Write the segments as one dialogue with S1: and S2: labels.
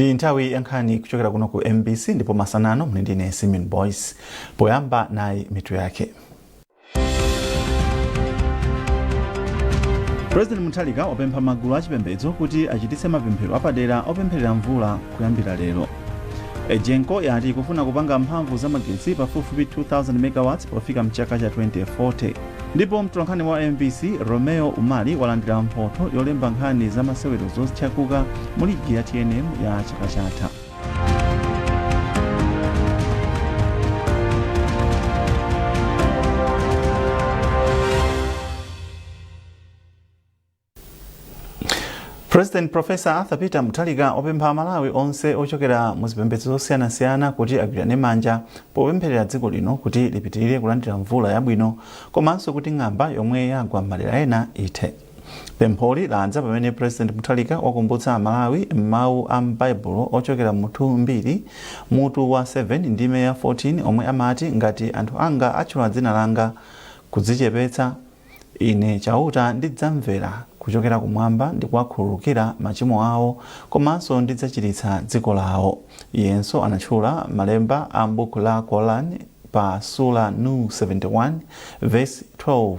S1: Ndi nthawi ya nkhani kuchokera kuno ku MBC, ndipo masanano muli ndine Simeon Boyce. Poyamba nayi mitu yake. President Mutharika wapempha magulu achipembedzo kuti achititse mapemphero apadera opempherera mvula kuyambira lero. EGENCO yati ikufuna kupanga mphamvu za magetsi pafupifupi 2000 megawatts pofika mchaka cha 2040. Ndipo mtolankhani wa MBC Romeo Umali walandira mphotho yolemba nkhani za masewero zotchakuka mu ligi ya TNM ya chaka chatha. President Professor Arthur Peter Mutharika wapempha Amalawi onse ochokera mu zipembedzo zosiyanasiyana kuti agwirane manja popempherera dziko lino kuti lipitirire kulandira mvula yabwino komanso kuti ng'amba yomwe yagwa m'madera ena ithe. Pempholi ladza pamene President Mutharika wakumbutsa Amalawi m'mawu a m'Baibulo ochokera mu 2 Mbiri mutu wa 7 ndime ya 14 omwe amati, ngati anthu anga atchula dzina langa kudzichepetsa, Ine Chauta ndidzamvera kuchokera kumwamba ndi kuwakhululukira machimo awo komanso ndidzachiritsa dziko lawo. Iyenso anatchula malemba a m'buku la Koran pa Surah No 71 vesi 12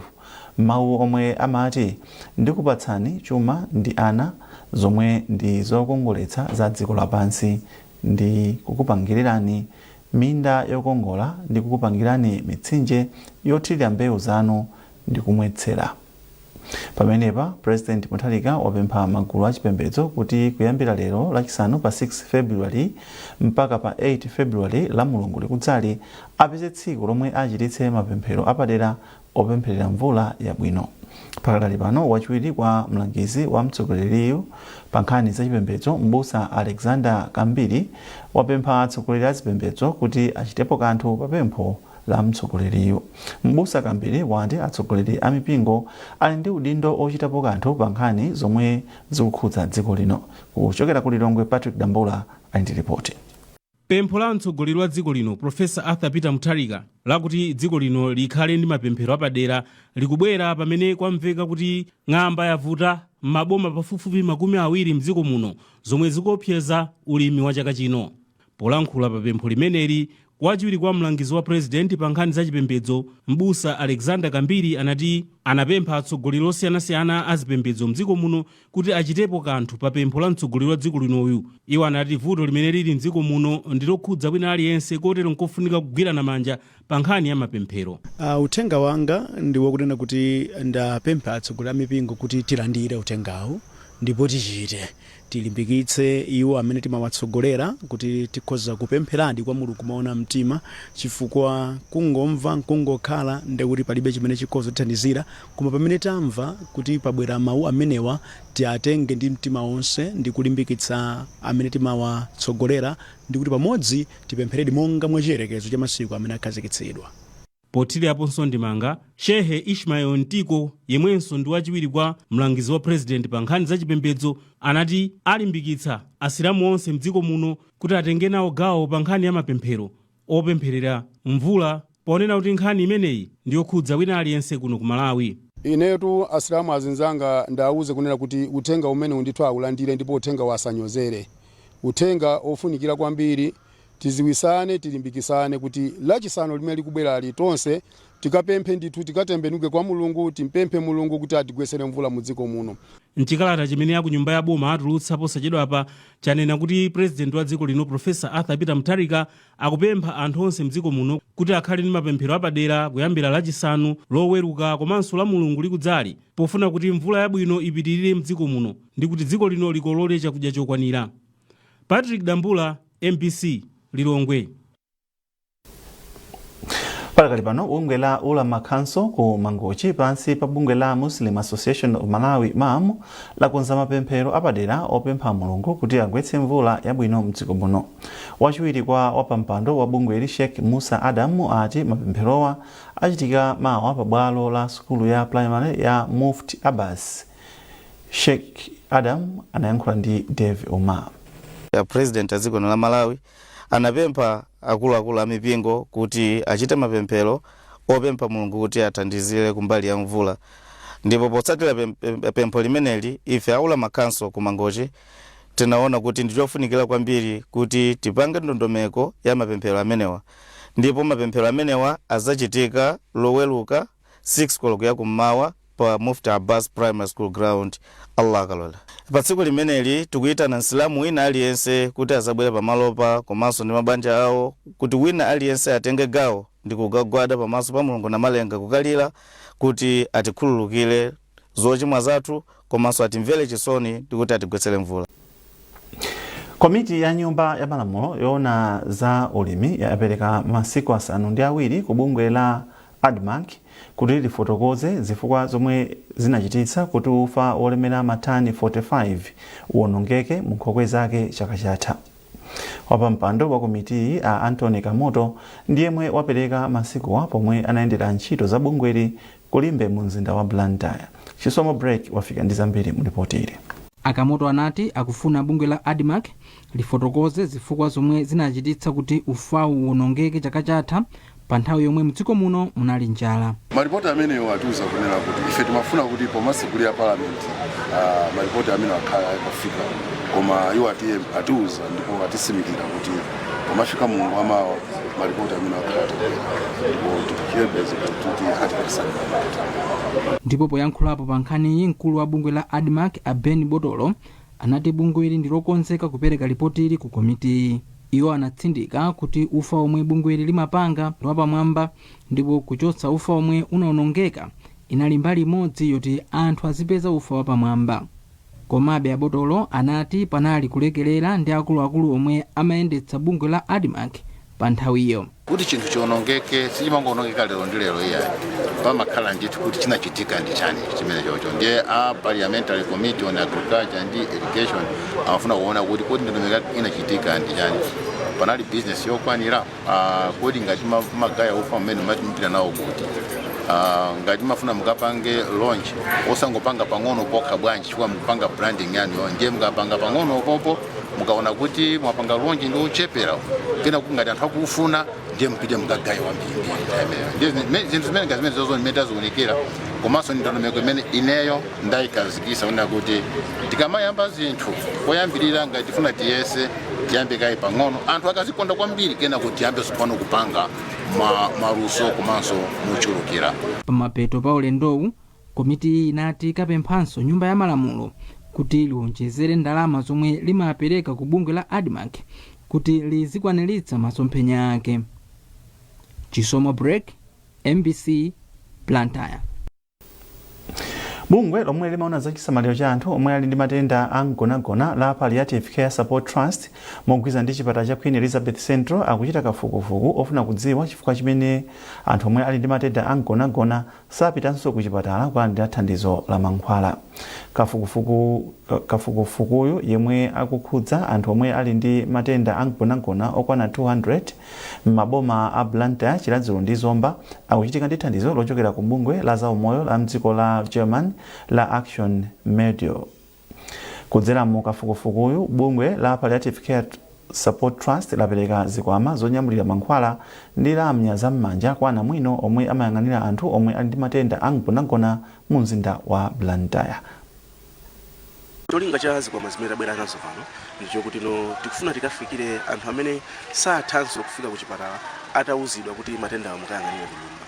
S1: mawu omwe amati, Ndikupatsani chuma ndi ana, zomwe ndi zokongoletsa za dziko lapansi, ndi kukupangirirani minda yokongola ndi kukupangirani mitsinje yothirira mbewu zanu ndi kumwetsera. Pamenepa, President Mutharika wapempha magulu achipembedzo kuti kuyambira lero lachisanu pa 6 February mpaka pa 8 February lamulungu likudzali apeze tsiku lomwe achititse mapemphero apadera opempherera mvula yabwino. Pakadali pano, wachiwiri kwa mlangizi wa mtsogoleriyu pa nkhani za chipembedzo, m'busa Alexander Kambiri, wapempha atsogoleri a zipembedzo kuti achitepo kanthu pa pempho la mtsogoleriyu. M'busa Kambiri wati atsogoleri a mipingo ali ndi udindo ochitapo kanthu pa nkhani zomwe zikukhudza dziko lino. Kuchokera ku Lilongwe, Patrick Dambula ali ndi ripoti.
S2: Pempho la mtsogoleri wa dziko lino Professor Arthur Peter Mutharika lakuti dziko lino likhale ndi mapemphero apadera likubwera pamene kwamveka kuti ng'amba yavuta m'maboma pafupifupi 20 mdziko muno zomwe zikuopseza ulimi wa chaka chino. Polankhula pa pempho limeneli, wachiwiri kwa mlangizi wa purezidenti pa nkhani za chipembedzo m'busa Alexander Kambiri anati anapempha atsogoleri osiyanasiyana a zipembedzo mdziko muno kuti achitepo kanthu pa pempho la mtsogoleri wa dziko linoyu. Iwo anati vuto limene lili mdziko muno ndi lokhudza wina aliyense kotero nkofunika kugwirana manja pa nkhani ya mapemphero.
S3: Uthenga wanga ndi wakunena kuti ndapempha atsogoleri a mipingo kuti tilandire uthengawu ndipo tichite. Tilimbikitse iwo amene timawatsogolera kuti tikhoza kupempheradi kwa Mulungu moona mtima, chifukwa kungomva nkungokhala ndekuti palibe chimene chikhoza kutithandizira, koma pamene tamva kuti pabwera mawu amenewa tiatenge ndi mtima wonse ndi kulimbikitsa amene timawatsogolera ndi kuti pamodzi tipempheredi monga mwa chiyerekezo cha masiku amene akhazikitsidwa.
S2: Pothiraponso ndemanga, Shehe Ishmael Mtiko yemwenso ndi wachiwiri kwa mlangizi wa purezidenti pa nkhani za chipembedzo anati alimbikitsa Asilamu onse mdziko muno kuti atenge nawo gawo pa nkhani ya mapemphero opempherera mvula ponena kuti nkhani imeneyi ndi yokhudza wina aliyense kuno ku Malawi.
S4: Inetu Asilamu azinzanga ndawauze kunena kuti uthenga umenewu ndithu aulandire ndipo uthengawu asanyozere. Uthenga ofunikira kwambiri. Tiziwisane, tilimbikisane kuti lachisanu limene likubwerali tonse tikapemphe ndithu, tikatembenuke kwa Mulungu, timpemphe Mulungu kuti atigwetsere mvula mu dziko muno.
S2: Mchikalata chimene aku nyumba ya boma atulutsa posachedwapa chanena kuti President wa dziko lino Professor Arthur Peter Mutharika akupempha anthu onse mdziko muno kuti akhale ndi mapemphero apadera kuyambira lachisanu, loweruka komanso lamulungu likudzali pofuna kuti mvula yabwino ipitirire mdziko muno ndi kuti dziko lino likolole chakudya chokwanira. Patrick Dambula, MBC, Lilongwe.
S1: Pakali pano bungwe la Ulama Council ku Mangochi pansi pa bungwe la Muslim Association of Malawi MAM lakonza mapemphero apadera opempha Mulungu kuti agwetse mvula yabwino mdziko muno. Wachiwiri kwa wapampando wa bungweli Sheikh Musa Adam ati mapempherowa achitika mawa pa bwalo la sukulu ya primary ya Mufti Abbas. Sheikh Adam anayankhula ndi Dave Omar.
S5: A President a dziko lino la Malawi anapempha akuluakulu a mipingo kuti achite mapemphero opempha Mulungu kuti athandizire kumbali ya mvula, ndipo potsatira pempho limeneli ife a Ulama Council ku Mangochi Tinaona kuti ndichofunikira kwambiri kuti tipange ndondomeko ya mapemphero amenewa, ndipo mapemphero amenewa azachitika Loweluka 6 koloko ya kummawa pa Mufti Abbas Primary School ground, Allah akalola. Pa tsiku limeneli tikuyitana Msilamu wina aliyense kuti azabwere pamalopa komanso ndi mabanja awo, kuti wina aliyense atenge gawo ndi kukagwada pamaso pa Mulungu Namalenga, kukalira kuti atikhululukire zochimwa zathu komanso atimvere chisoni ndi kuti atigwetsere mvula.
S1: Komiti ya Nyumba ya Malamulo yoona za ulimi yapereka masiku 7 ku bungwe la ADMARC kuti lifotokoze zifukwa zomwe zinachititsa kuti ufa wolemera matani 45 uwonongeke mu nkhokwe zake chaka chatha. Wapampando wa komitiyi, a Anthony Kamoto, ndiyemwe wapereka masikuwa pomwe anayendera ntchito za bungweli kulimbe mu mzinda wa Blantyre. Chisomo Break wafika ndi zambiri mu ripoti ili.
S6: Akamoto anati akufuna bungwe la ADMARC lifotokoze zifukwa zomwe zinachititsa kuti ufawu uwonongeke chaka chatha pa nthawi yomwe mdziko muno munali njala.
S7: Maripoti amenewo atiuza kunena kuti ife timafuna kuti pomasekulira Parliament maripoti amene akhala akafika, koma iwo atiuza ndipo atisimikira kuti pomafika mulungu amawa maripoti amene akhala atabwera, ndipo tikuyembekeza kuti atipasani maripoti.
S6: Ndipo poyankhulapo pa nkhaniyi, mkulu wa bungwe la ADMARC, a Ben Botolo, anati bungweli ndi lokonzeka kupereka ripotili ku komitiyi. Iwo anatsindika kuti ufa omwe bungweli limapanga ndi wapamwamba, ndipo kuchotsa ufa omwe unawonongeka inali mbali imodzi yoti anthu azipeza ufa wapamwamba. Komabe Abotolo anati panali kulekelera ndi akuluakulu omwe amayendetsa bungwe la ADMARC pa nthawiyo.
S8: Kuti chinthu chiwonongeke, sichimangoonongeka lero ndi lero iyayi. Pamakhala ndithu kuti chinachitika ndi chani chimene chocho. Ndiye a Parliamentary Committee on Agriculture ndi Irrigation amafuna kuona kuti kodi ndondomeko inachitika ndi chani, panali business yokwanira, kodi ngati magaya ufa mmene mati mpita nawo kuti, ngati mafuna mukapange launch, osangopanga pang'ono pokha bwanji? Chifukwa mukupanga branding yanuyo, ndiye mukapanga pang'ono popo, mukaona kuti mwapanga launch ndi ochepera, kena kuti ngati anthu akufuna, ndiye mpite mukagaye wambirimbiri nthawi imeneyo. Ndiye zinthu zimene ngati zimene zozo zimene taziunikira, komanso ndi ndondomeko imene ineyo ndayikazikisa kunena kuti tikamayamba zinthu koyambirira, ngati tifuna tiyese, tiyambe kaye pang'ono. Anthu akazikonda kwambiri, kena kuti tiyambe tsopano kupanga maluso komanso mochulukira.
S6: Pamapeto pa ulendowu, komiti iyi inati kapemphanso Nyumba ya Malamulo kuti liwonjezere ndalama zomwe limapereka ku bungwe la ADMARC kuti lizikwaniritsa masomphenya ake. Chisomo Break, MBC, Blantyre.
S1: Bungwe lomwe limaona za chisamaliro cha anthu omwe ali ndi matenda a mgonagona la Palliative Care Support Trust, mogwirizana ndi chipatala cha Queen Elizabeth Central, akuchita kafukufuku ofuna kudziwa chifukwa chimene anthu omwe ali ndi matenda a mgonagona sapitanso ku chipatala kulandira thandizo la mankhwala. Kafukufukuyu, yemwe akukhudza anthu omwe ali ndi matenda a mgonagona okwana 200 m'maboma a Blantyre, Chiradzulu ndi Zomba, akuchitika ndi thandizo lochokera ku bungwe la zaumoyo la mdziko la German la Action Medio. Kudzera mu kafukufukuyu, bungwe la Palliative Care Support Trust lapereka zikwama zonyamulira mankhwala ndi lamya zam'manja kwa anamwino omwe amayang'anira anthu omwe ali ndi matenda a mgonagona mu mzinda wa Blantyre.
S9: Cholinga cha zikwama zimene tabwera nazo pano ndichokuti no tikufuna tikafikire anthu amene sathanso kufika ku chipatala atawuzidwa kuti matenda awo mukayang'anire ku nyumba.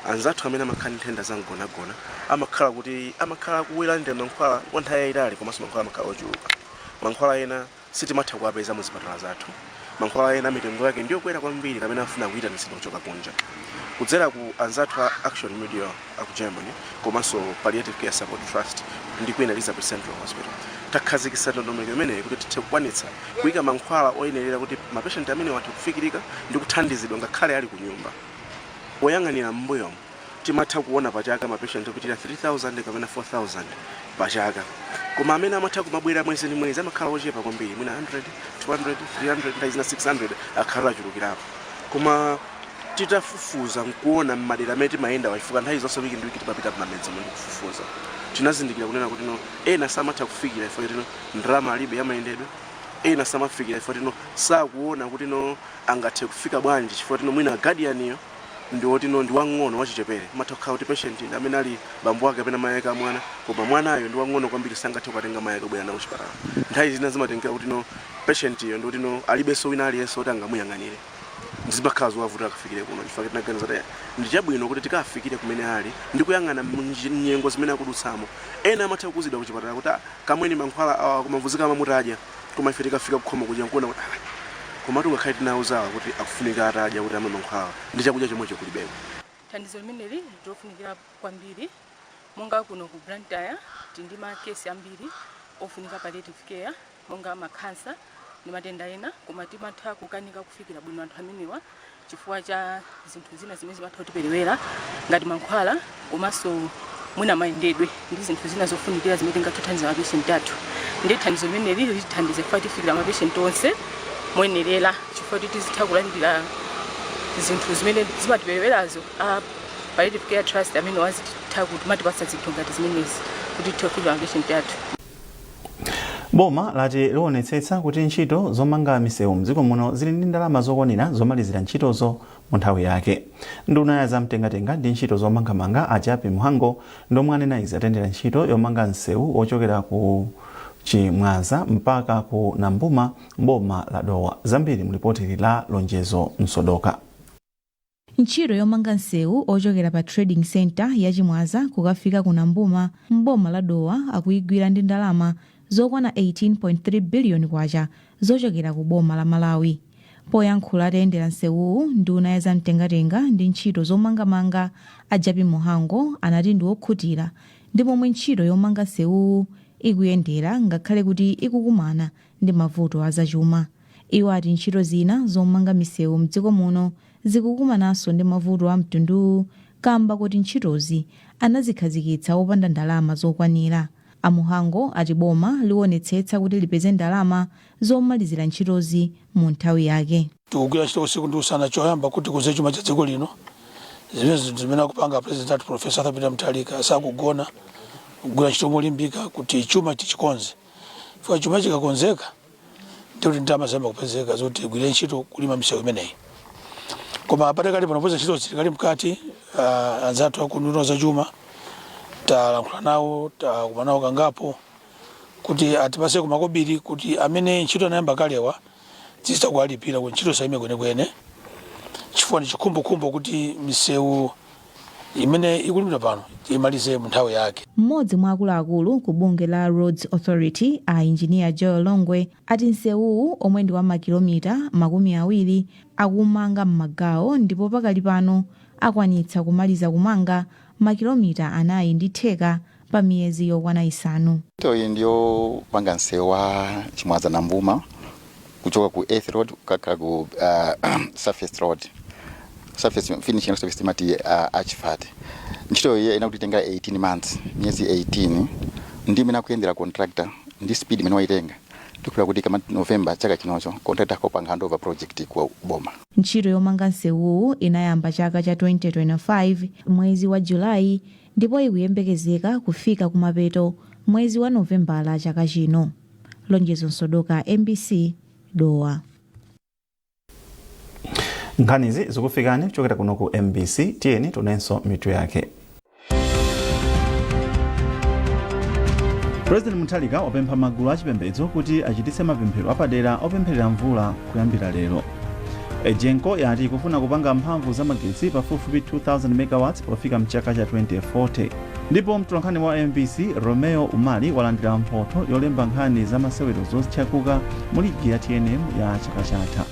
S9: Anzathu amene amakhala ndi nthenda za mgonagona amakhala kuti amakhala kulandira mankhwala kwa nthawi yayitali, komanso mankhwala amakhala ochuluka. Mankhwala ena sitimatha kuwapeza mu zipatala zathu. Mankhwala ena mitengo yake ndiyokwera kwambiri kapena afuna kuyitanitsidwa kuchoka kunja. Kudzera ku anzathu a Action Media aku Germany komanso Palliative Care Support Trust ndi Queen Elizabeth Central Hospital, takhazikitsa ndondomeko imeneyi kuti tithe kukwanitsa kuyika mankhwala oyenerera kuti mapeshenti amene athe kufikirika ndi kuthandizidwa ngakhale ali ku nyumba. Poyang'anira m'mbuyomu, timatha kuona pachaka mapeshenti opitirira 3000 kapena 4000 pachaka, koma amene amatha kumabwera mwezi ndi mwezi amakhala ochepa kwambiri, mwina 100, 200, 300, nthawi zina 600 akhala achulukirapo. Koma titafufuza nkuona m'madera amene timayenda, chifukwa nthawi zonse wiki ndi wiki timapita m'mamidzi ndi kufufuza, tinazindikira kunena kuti no ena samatha kufikira chifukwa choti no ndalama alibe yamayendedwe. Ena samafikira chifukwa choti no sakuona kuti no angathe kufika bwanji, chifukwa choti no mwina guardian iyo Ndi wotino ndi wang'ono wachichepere, amatha kukhala kuti patient ndi amene ali bambo ake kapena mayi ake a mwana, koma mwanayo ndi wang'ono kwambiri, sangathe kukatenga mayi ake kubwera nawo kuchipatala. Nthawi zina zimatengera kuti no patient iyo ndi kuti no alibenso wina aliyense kuti angamuyang'anire, zimakhala zowavuta akafikire kuno. Chifukwa tinaganiza kuti ndi chabwino kuti tikafikire kumene ali ndi kuyang'ana nyengo zimene akudutsamo. Ena amatha kuuzidwa kuchipatala kuti, "Ah, kamweni mankhwala awa kumavuzika amamutadya," koma ife tikafika kukhomo kuja nkuona kuti, ah, komatu ngakhale tinawuzawa kuti akufunika atadya kuti amwe mankhwala, ndi chakudya chomwecho kulibeko.
S10: Thandizo limeneli ndilofunikira kwambiri. Monga kuno ku Blantyre tili ndi ma case ambiri ofunika palliative care, monga makhansa ndi matenda ena, koma timatha kukanika kufikira bwino anthu amenewa chifukwa cha zinthu zina zimene zimatha kutiperewera, ngati mankhwala komanso mwina mayendedwe ndi zinthu zina zofunikira zimene tingathe kuthandiza ma patient athu. Ndi thandizo limeneli litithandize chifukwa tifikira ma patient onse moyenerera, chifukwa kuti tizitha kulandira zinthu zimene zimatiperewerazo. A Palliative Care Trust amene wazitha kuti matipatsa zinthu ngati zimenezi kuti tithe kufikira ma patient athu.
S1: Boma lati liwonetsetsa kuti ntchito zomanga misewu mdziko muno zili ndi ndalama zokwanira zomalizira ntchitozo mu nthawi yake. Nduna ya zamtengatenga ndi ntchito zomangamanga, a Jappie Mhango, ndomwe anena izi atendera ntchito yomanga msewu wochokera ku Chimwaza mpaka ku Nambuma mboma la Dowa. Zambiri mulipoti la Lonjezo Msodoka.
S11: Ntchito yomanga msewu ochokera pa Trading Center ya Chimwaza kukafika ku Nambuma mboma la Dowa akuyigwira ndi ndalama zokwana 18.3 biliyoni kwacha zochokera ku boma la Malawi. Poyankhula atayendera msewuwu, nduna ya zamtengatenga ndi ntchito zomangamanga, a Jappie Mhango, anati ndi wokhutira ndi momwe ntchito yomanga msewuwu ikuyendera ngakhale kuti ikukumana ndi mavuto azachuma. Iwo ati ntchito zina zomanga misewu mdziko muno zikukumananso ndi mavuto a mtunduwu kamba kuti ntchitozi anazikhazikitsa wopanda ndalama zokwanira. A Mhango ati boma liwonetsetsa kuti lipeze ndalama zomalizira ntchitozi mu nthawi yake.
S12: Tikugwira ntchito usiku ndi usana, choyamba kuti kuze chuma cha dziko lino, zimene zinthu zimene akupanga President athu, Professor Arthur Peter Mutharika, sakugona, kugwira ntchito molimbika kuti chuma tichikonze, chifukwa chuma chikakonzeka ndikuti ndalama zayamba kupezeka zoti tigwire ntchito kulima misewu imeneyi. Koma patakali pano poza ntchito zilikali mkati, anzathu akunduna za chuma talankhula nawo, takumana nawo kangapo kuti atipase kumakobiri kuti amene ntchito anayamba kalewa tizitha kuwalipira kuti ntchito sayime kwenekwene, chifukwa ndi chikhumbokhumbo kuti misewu imene ikulimidwa pano imalize mu nthawi yake.
S11: Mmodzi mwa akuluakulu ku bungwe la Roads Authority, a Engineer Joel Longwe, ati msewuwu, omwe ndi wa makilomita 20, akumanga m'magawo ndipo pakali pano akwanitsa kumaliza kumanga makilomita 4.5 pa miyezi yokwana 5.
S13: Ntchito iyi ndiyopanga msewu wa Chimwaza Nambuma kuchoka ku Earth Road kukakhala ku surface road, surface finishing, surface timati asphalt. Ntchito iyi inakutitenga 18 months, miyezi 18, ndi imene akuyendera contractor ndi speed imene waitenga. Tikufuna kuti kama November chaka chinocho contractor akupanga handover project ku boma.
S11: Ntchito yomanga msewuwu inayamba chaka cha 2025 mwezi wa Julayi ndipo ikuyembekezeka kufika kumapeto mwezi wa Novembala chaka chino. Lonjezo Msodoka, MBC, Dowa.
S1: Nkhanizi zikufikani kuchokera kuno ku MBC. Tiyeni tionenso mitu yake. President Mutharika wapempha magulu achipembedzo kuti achititse mapemphero apadera opempherera mvula kuyambira lero. EGENCO yati ikufuna kupanga mphamvu za magetsi pafupifupi 2000 megawatts pofika mchaka cha 2040. Ndipo mtolankhani wa MBC Romeo Umali walandira mphotho yolemba nkhani za masewero zotchakuka mu ligi ya TNM ya chaka chatha.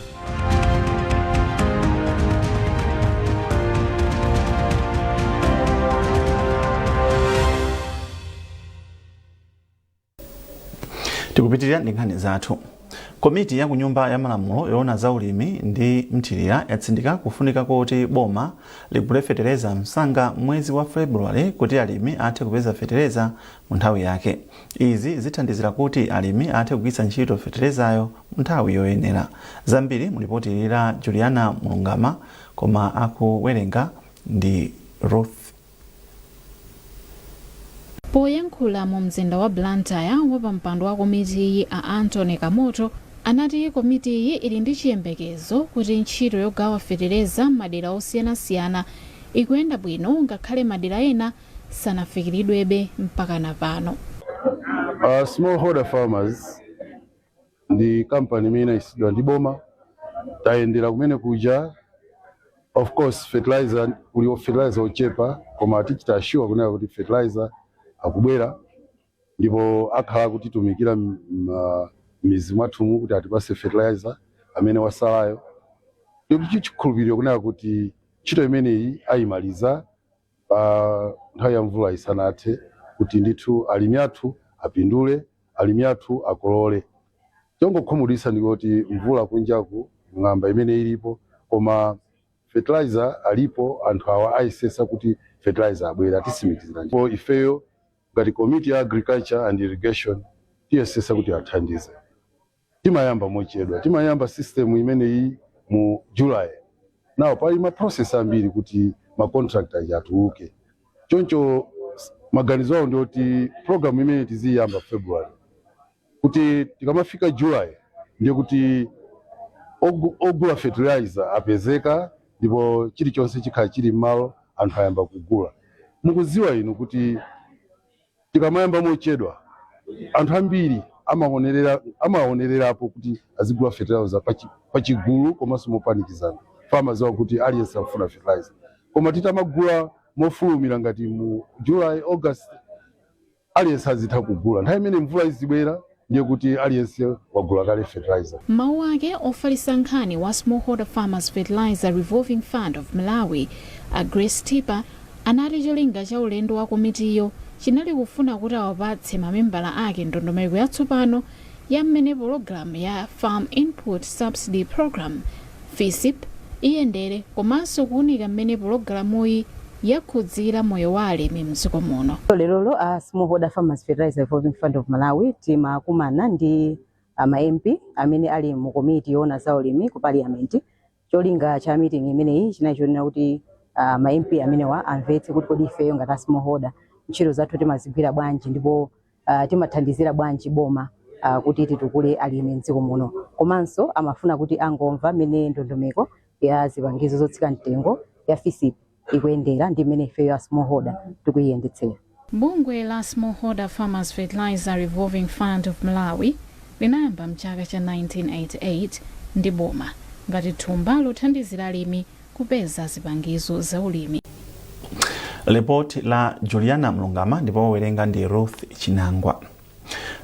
S1: Tikupitirira ndi nkhani zathu. Komiti ya kunyumba ya malamulo yoona za ulimi ndi mthirira yatsindika kufunika koti boma ligule fetereza msanga mwezi wa Februwale kuti alimi athe kupeza fetereza mu nthawi yake. Izi zithandizira kuti alimi athe kugwiritsa ntchito feterezayo mu nthawi yoyenera. Zambiri mu lipoti la Juliana Mulungama, koma akuwerenga ndi Ruth.
S14: Poyankhula mu mzinda wa Blantyre, wapampando wa komitiyi, a Anthony Kamoto, Anati komitiyi ili ndi chiyembekezo kuti ntchito yogawa fetereza m'madera osiyanasiyana ikuyenda bwino, ngakhale madera ena sanafikiridwebe mpakana pano.
S7: Smallholder farmers ndi kampani imene inayisidwa ndi boma. Tayendera kumene kuja. Of course, fertilizer, kuli fertilizer ochepa, koma tichita assure kunena kuti fertilizer akubwera ndipo akhala kutitumikira m'mizi mwathumu kuti atipase fertilizer amene wasalayo. Ndipo chikhulupiriro kunena kuti ntchito imeneyi ayimaliza pa nthawi ya mvula isanathe, kuti ndithu alimi athu apindule, alimi athu akolole. Chongokhumudwitsa ndikuti mvula kunjaku, ng'amba imene ilipo, koma fertilizer alipo. Anthu awa ayesesa kuti fertilizer abwera, atisimikizira, ndipo ifeyo ngati committee ya agriculture and irrigation tiyesesa kuti athandize. Timayamba mochedwa, timayamba system imeneyi mu July. Now pali ma process ambiri kuti ma contract aja atuluke. Choncho maganizo awo ndioti program imene tiziyamba February, kuti tikamafika July ndiye kuti ogula fertilizer apezeka ndipo chilichonse chikhala chili m'malo, anthu ayamba kugula. Mukudziwa inu kuti tikamayamba mochedwa, anthu ambiri amaonererapo kuti azigula fertilizer pachigulu komanso mopanikizana. Famaziwa kuti aliyense akufuna fertilizer, koma titamagula mofulumira ngati mu July, August, aliyense azitha kugula. Nthawi imene mvula izibwera ndiye kuti aliyense wagula kale fertilizer.
S14: Mawu ake, ofalitsa nkhani wa Smallholder Farmers Fertilizer Revolving Fund of Malawi, a Grace Tipa, anati cholinga cha ulendo wa komitiyo chinali kufuna kuti awapatse mamembala ake ndondomeko yatsopano ya mmene pologalamu ya Farm Input Subsidy Program, FISP, iyendere, komanso kuwunika mmene pologalamuyi yakhudzira moyo wa alimi mdziko muno.
S15: Lerolo a Smallholder Farmers Fertilizer Revolving Fund of Malawi timakumana ndi ama MP amene ali mu komiti yoona za ulimi ku Parliament. Cholinga cha meeting imeneyi chinali chonena kuti ma MP amenewa amvetse kuti kodi ifeyo ngati a smallholder ntchito zathu timazigwira bwanji, ndipo timathandizira bwanji boma kuti titukule alimi mdziko muno. Komanso amafuna kuti angomva mmene ndondomeko ya zipangizo zotsika mtengo ya FISP ikuyendera ndi mmene ifeyo a smallholder tikuyiyendetsera.
S14: Bungwe la Smallholder Farmers Fertilizer Revolving Fund of Malawi linayamba mchaka cha 1988 ndi boma ngati thumba lothandizira alimi kupeza zipangizo za ulimi.
S1: Ripoti la Juliana Mlungama ndipo wowerenga ndi Ruth Chinangwa.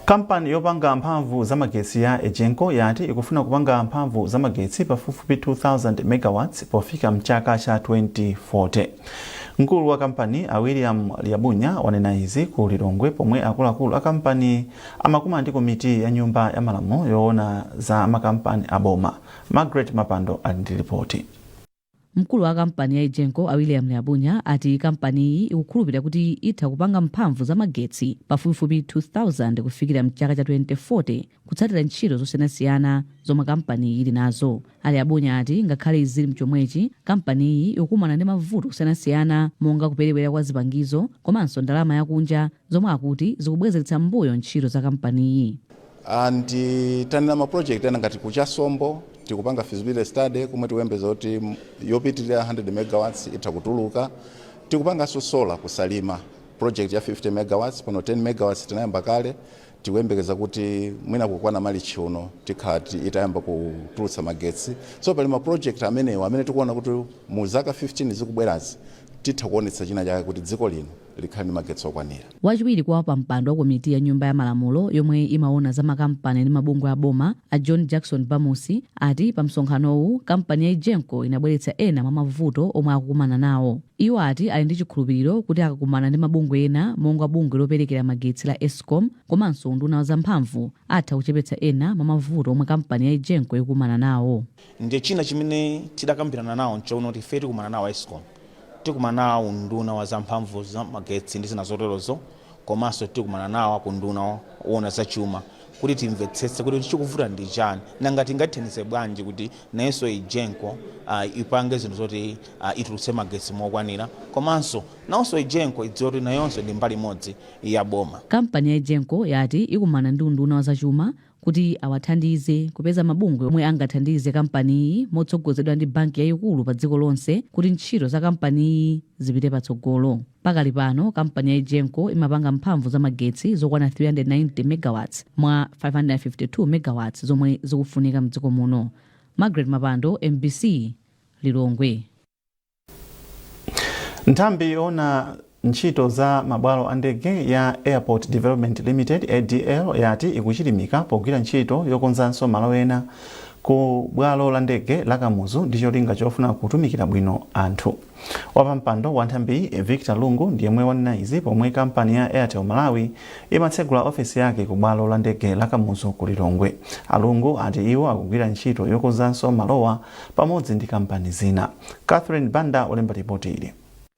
S1: Kampani yopanga mphamvu zamagetsi ya EGENCO yati ikufuna kupanga mphamvu zamagetsi pafupifupi 2000 megawatts pofika mchaka cha 2040. Mkulu wa kampani, a William Liabunya, wanena izi ku Lilongwe pomwe akuluakulu a kampani amakumana ndi komiti ya Nyumba ya Malamulo yoona za makampani aboma. Margaret Mapando ali ndi ripoti.
S16: Mkulu wa kampani ya EGENCO, a William Liabunya, ati kampaniyi ikukhulupirira kuti itha kupanga mphamvu zamagetsi pafupifupi 2000 kufikira mchaka cha 2040, kutsatira ntchito zosiyanasiyana zomwe kampaniyi ili nazo. A Liabunya ati ngakhale zili mchomwechi, kampaniyi ikukumana ndi mavuto osiyanasiyana monga kuperewera kwa zipangizo komanso ndalama yakunja, zomwe akuti zikubwezeretsa mbuyo ntchito za kampaniyi.
S17: And tanena ma project ena ngati kuchasombo tikupanga feasibility study, komwe tikuyembeza kuti yopitirira 100 megawatts itha kutuluka. Tikupanganso solar kusalima, project ya 50 megawatts. Pano 10 megawatts tinayamba kale. Tikuyembekeza kuti mwina kukwana Malichi uno tikhala itayamba kutulutsa magetsi. So pali ma project amenewa amene tikuona kuti mu zaka 15 zikubwerazi titha kuonetsa china chake kuti dziko lino likhale ndi magetsi okwanira.
S16: Wachiwiri kwa wapampando wa komiti ya Nyumba ya Malamulo yomwe imaona za makampani ndi mabungwe a boma, a John Jackson Bamusi, ati pa msonkhanowu kampani ya EGENCO inabweretsa ena mwa mavuto omwe akukumana nawo. Iwo ati ali ndi chikhulupiriro kuti akakumana ndi mabungwe ena monga bungwe loperekera magetsi la ESCOM komanso unduna wa zamphamvu, atha kuchepetsa ena mwa mavuto omwe kampani ya EGENCO ikukumana nawo.
S18: Ndiye china chimene tidakambirana nawo nchakuti kuti ife tikumana nawo ESCOM, tikumana nawo unduna wa zamphamvu za magetsi ndi zina zoterozo, komanso tikumana nawo akunduna woona zachuma kuti timvetsetse kuti chikuvuta ndi chani, nanga tingathandize bwanji kuti nayenso EGENCO ipange zinthu zoti itulutse magetsi mokwanira, komanso nawonso EGENCO idziwe kuti nayonso ndi mbali imodzi ya boma.
S16: Kampani ya EGENCO yati ikumana ndi unduna wa zachuma. Kuti awathandize kupeza mabungwe omwe angathandize kampaniyi motsogozedwa ndi banki yayikulu pa dziko lonse kuti ntchito za kampaniyi zipite patsogolo. Pakali pano kampani ya EGENCO imapanga mphamvu za magetsi zokwana 390 megawatts mwa 552 megawatts zomwe zikufunika mdziko muno. Margaret Mapando, MBC, Lilongwe.
S1: Nthambi yoona ntchito za mabwalo a ndege ya Airport Development Limited, ADL, yati ikuchilimika pogwira ntchito yokonzanso malo ena ku bwalo la ndege la Kamuzu ndi cholinga chofuna kutumikira bwino anthu. Wapampando wa nthambiyi, Victor Lungu, ndiyemwe wanena izi pomwe kampani ya Airtel Malawi imatsegula ofesi yake ku bwalo la ndege la Kamuzu ku Lilongwe. Alungu ati iwo akugwira ntchito yokonzanso malowa pamodzi ndi kampani zina. Catherine Banda olemba ripoti ili.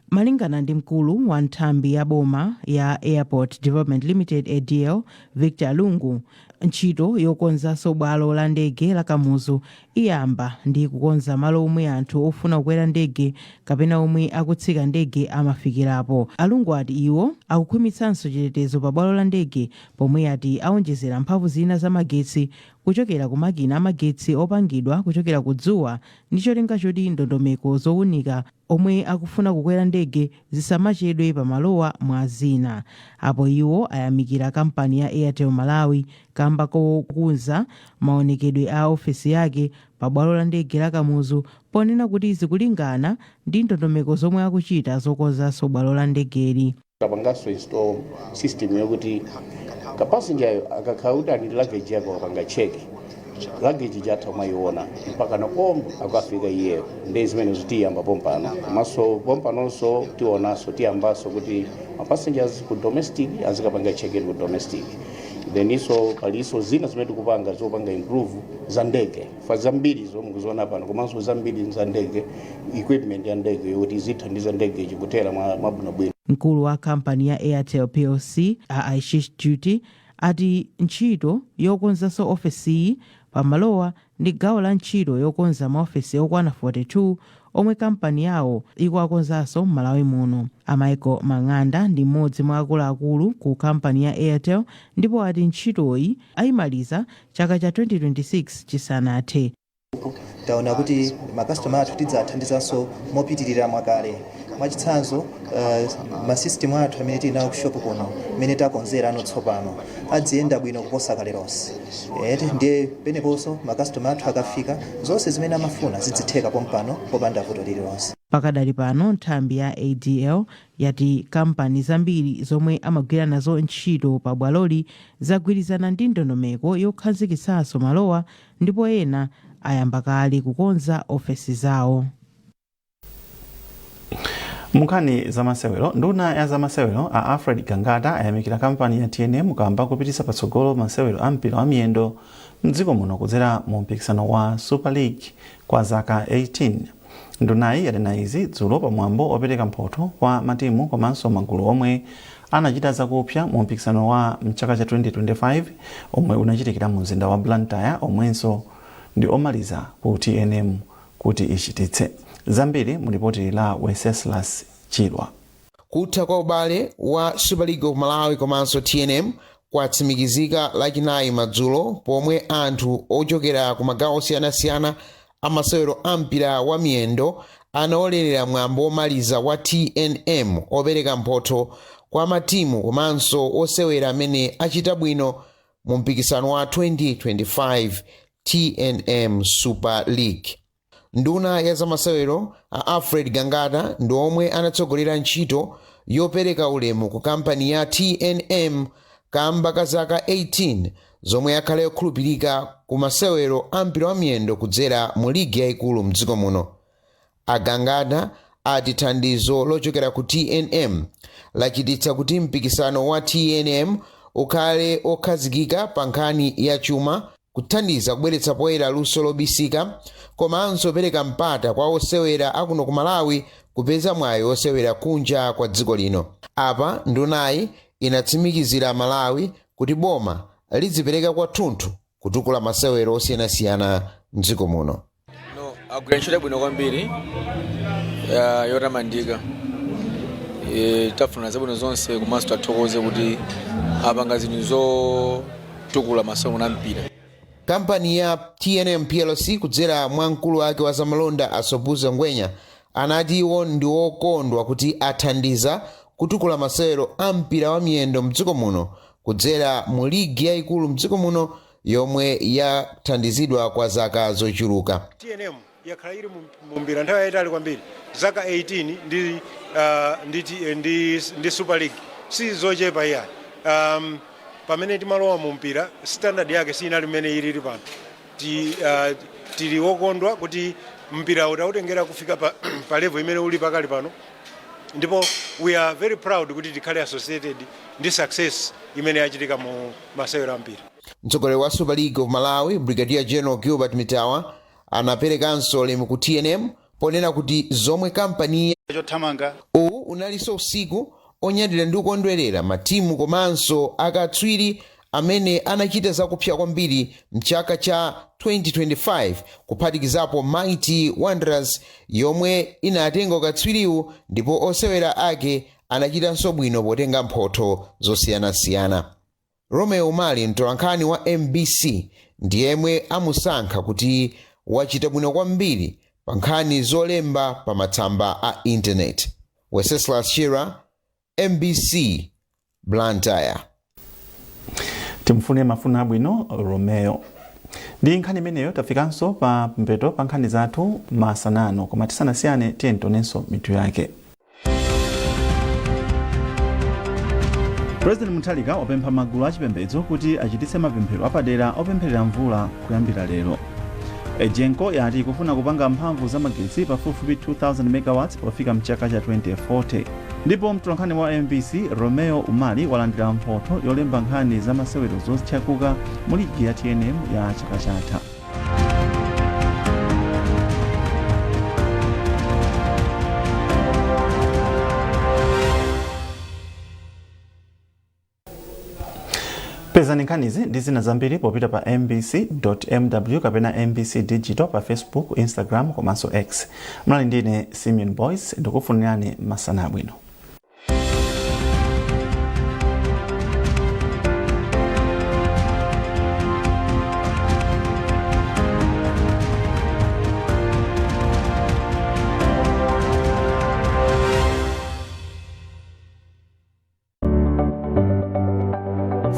S19: Malingana ndi mkulu wa nthambi ya boma ya Airport Development Limited, ADL, Victor Lungu, ntchito yokonzanso bwalo la ndege la Kamuzu iyamba ndi kukonza malo omwe anthu ofuna kukwera ndege kapena omwe akutsika ndege amafikirapo. Alungu ati iwo akukhwimitsanso chitetezo pa bwalo la ndege, pomwe ati awonjezera mphamvu zina za magetsi kuchokera ku makina amagetsi opangidwa kuchokera ku dzuwa, ndi cholinga choti ndondomeko zowunika omwe akufuna kukwera ndege zisamachedwe pamalowa, mwa zina. Apo iwo ayamikira kampani ya Airtel Malawi kamba kokonza maonekedwe a ofesi yake pa bwalo la ndege la Kamuzu, ponena kuti zikulingana ndi ndondomeko zomwe akuchita zokonzanso bwalo la ndegeli.
S20: Tapanganso install system yokuti ka passenger akakhala kuti ali ndi luggage yake, akapanga check luggage jatha umayiona mpaka nakombo akafika iyeyo. Ndi zimene zitiyamba pompano, komanso pompanonso tionanso tiyambanso kuti ma passengers ku domestic azikapanga check in ku domestic. Then iso palinso zina zimene tikupanga zopanga improve za ndege fa zambiri zomwe mukuziona pano, komanso zambiri za ndege, equipment ya ndege yokuti izithandiza ndege ichikutera mwabwinobwino.
S19: Mkulu wa kampani ya Airtel Plc, a Ashish Duty, ati ntchito yokonzanso ofesiyi pamalowa ndi gawo la ntchito yokonza maofesi okwana 42 omwe kampani yawo ikuwakonzanso m'Malawi muno. A Michael Mang'anda ndi mmodzi mwa akuluakulu ku kampani ya Airtel, ndipo ati ntchitoyi ayimaliza chaka cha 2026 chisanathe.
S21: Taona kuti makastoma athu tidzathandizanso mopitirira mwakale. Mwachitsanzo, masystem athu amene tili nawo kushopu kuno, amene takonzera ano tsopano, adziyenda bwino kuposa kale lonse. Ndiye peneponso makastoma athu akafika, zonse zimene amafuna zidzitheka pompano popanda vuto lililonse.
S19: Pakadali pano nthambi ya ADL yati kampani zambiri zomwe amagwira nazo ntchito pa bwaloli zagwirizana ndi ndondomeko yokhazikitsanso malowa, ndipo ena ayamba kale kukonza ofesi zawo.
S1: Munkhani zamasewero, nduna ya zamasewero a Alfred Gangata ayamikira kampani ya TNM kamba kupititsa patsogolo masewero a mpira wa miyendo mdziko muno kudzera mu mpikisano wa Super League kwa zaka 18. Ndunayi yanena izi dzulo pamwambo opereka mphotho kwa matimu komanso magulu omwe anachita zakupsa mu mpikisano wa mchaka cha 2025 omwe unachitikira mu mzinda wa Blantyre, omwenso ndi omaliza ku TNM kuti ichititse. Zambiri mu ripoti la Wenceslas Chilwa.
S22: Kutha kwa ubale wa Super League of Malawi komanso TNM kwatsimikizika Lachinayi madzulo, pomwe anthu ochokera ku magawo osiyanasiyana amasewero a mpira wa miyendo anaonerera mwambo womaliza wa TNM opereka mphotho kwa matimu komanso osewera amene achita bwino mu mpikisano wa 2025 TNM Super League. Nduna ya zamasewero a Alfred Gangata ndi omwe anatsogolera ntchito yopereka ulemu ku kampani ya TNM kamba ka zaka 18 zomwe yakhala yokhulupirika ku masewero a mpira wa miyendo kudzera mu ligi yayikulu mdziko muno. Agangata ati thandizo lochokera ku TNM lachititsa kuti mpikisano wa TNM ukhale okhazikika pa nkhani ya chuma, kuthandiza kubweretsa poyera luso lobisika, komanso pereka mpata kwa osewera akuno ku Malawi kupeza mwayi osewera kunja kwa dziko lino. Apa ndunayi inatsimikizira Malawi kuti boma lidzipereka kwathunthu kutukula masewero osiyanasiyana mdziko muno.
S23: No, agwira ntchito yabwino kwambiri, yotamandika. Tafuna zabwino zonse, komanso tathokoze kuti apanga zinthu zotukula masewero na mpira.
S22: Kampani ya TNM PLC kudzera mwa mkulu wake wa zamalonda Asobuza Ngwenya anati iwo ndi wokondwa kuti athandiza kutukula masewero a mpira wa miyendo mdziko muno kudzera mu ligi yayikulu mdziko muno yomwe yathandizidwa kwa zaka zochuluka.
S2: TNM yakhala ili mumpira nthawi yayitali kwambiri, zaka 18 ndi Super League si zochepa iyayi. Pamene timalowa mumpira, standard yake sinali mmene ilili pano. Tili wokondwa kuti mpira utautengera kufika pa level imene uli pakali pano, ndipo we are very proud kuti tikhale associated ndi success imene yachitika mu masewero ampira.
S22: Mtsogoleri wa Super League of Malawi, Brigadier General Gilbert Mitawa, anaperekanso ulemu ku TNM ponena kuti zomwe kampani
S3: chothamanga.
S22: Uwu unalinso usiku onyadira ndi kukondwerera matimu komanso akatswiri amene anachita zakupsa kwambiri mchaka cha 2025, kuphatikizapo Mighty Wanderers yomwe inatenga ukatswiriwu, ndipo osewera ake anachitanso bwino potenga mphotho zosiyanasiyana. Romeo Mali, mtolankhani wa MBC, ndiyemwe amusankha kuti wachita bwino kwambiri pa nkhani zolemba pa matsamba a intaneti. Wenceslas Shira, MBC, Blantyre.
S1: Timfune mafuna abwino Romeo. Ndi nkhani imeneyo tafikanso pa mpeto pa nkhani zathu masanano, koma tisanasiyane tiye tionenso mitu yake. President Mutharika wapempha magulu achipembedzo kuti achititse mapemphero apadera opempherera mvula kuyambira lero. EGENCO yati ikufuna kupanga mphamvu za magetsi pafupifupi 2000 megawatts pofika mchaka cha 2040. Ndipo mtolankhani wa MBC Romeo Umali walandira mphotho yolemba nkhani za masewero zotchakuka mu ligi ya TNM ya chaka chatha. Pezani nkhanizi ndi zina zambiri popita pa mbc.mw kapena MBC Digital pa Facebook, Instagram komanso X. Mnali ndine Simeon Boys, ndikufunirani masana abwino.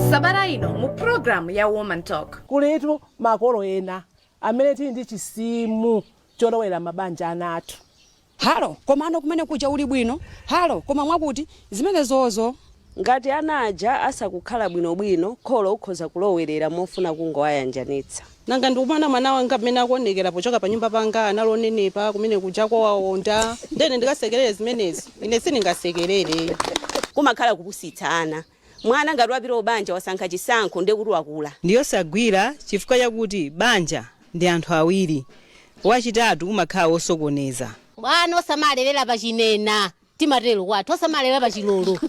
S4: Sabata ino mu programu ya Woman Talk.
S24: Kulitu makolo ena amene tili ndi chisimu cholowera mabanja ana athu.
S25: Halo, komano kumene kuja uli bwino? Halo, koma mwakuti zimenezozo.
S26: Ngati ana aja asakukhala bwinobwino, kholo ukhoza kulowerera mofuna kungowayanjanitsa.
S27: Nanga ndikumana mwana wanga mmene akuonekera pochoka pa nyumba panga, analonenepa kumene kuja kwawawonda, ndene ndikasekerere zimenezi? Ine sindingasekerere.
S26: Kumakhala kupusitsa ana. Mwana ngati wapita ubanja, wasankha chisankho, ndekuti wakula.
S28: Ndiyosagwira chifukwa chakuti banja ndi anthu awiri, wachitatu umakhala wosokoneza.
S29: Mwana osamalelera pachinena, timatero kwathu, osamalelera pachilolo.